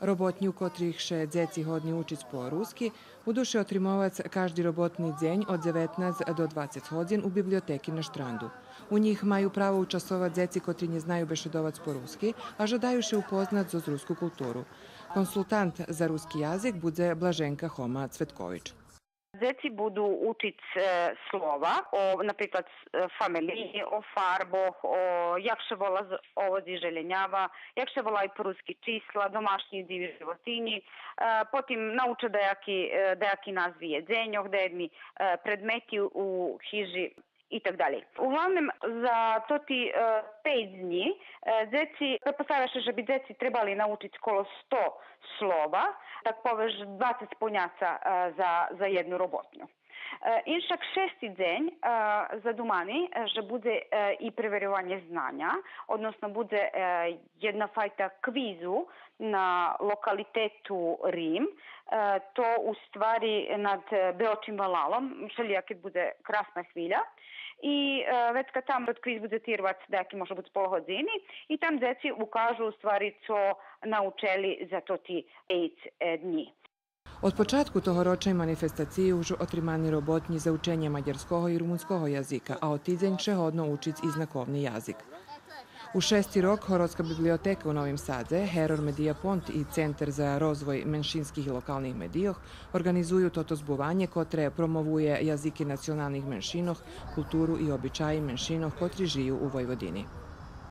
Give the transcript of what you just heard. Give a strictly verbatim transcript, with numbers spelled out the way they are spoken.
Роботнї у котрих ше дзеци годни учиц по руски буду ше отримовац кажди роботни дзень од дзеветнац до двацец годзин у библиотеки на Штранду. У нїх маю право участвовац дзеци котри нє знаю бешедовац по руски, а жадаю ше упознац зоз руску културу. Консултант за руски язик будзе Блаженка Хома Цветкович. Дзеци буду учиц, е, слова о, наприклад, е, фамелиї, о фарбох, о як ше вола з-, овоц и желєнява, як ше волаю по руски числа, домашнї и диви животинї, е, потим науча даяки, е, даяки назви єдзеньох, даєдни, е, предмети у хижи и так далєй. Углавним, за тоти, е, пейц днї, е, дзеци, претпоставя ше же би дзеци требали научиц коло сто слова, так повесц двацец поняца, е, за, за єдну роботню. Е, иншак шести дзень, е, задумани, е, же будзе, е, и преверованє знаня, односно будзе, е, єдна файта квизу на локалитету Рим, е, то у ствари над, е, Беочим валалом, шелїяк кед будзе красна хвиля. И, е, вецка там тот квиз будзе тирвац даяки, може буц, пол годзини, и там дзеци укажу у ствари цо научели за тоти пейц, е, днї. Од початку тогорочней манифестациї уж отримани роботнї за ученє мадярского и румунского язика, а о тидзень ше годно учиц и знаковни язик. Уж шести рок Городска библиотека у Новим Садзе, Герор Медия Понт и Центер за розвой меншинских и локалних медийох орґанизую тото збуванє котре промовує язики националних меншинох, културу и обичаї меншинох котри жию у Войводини.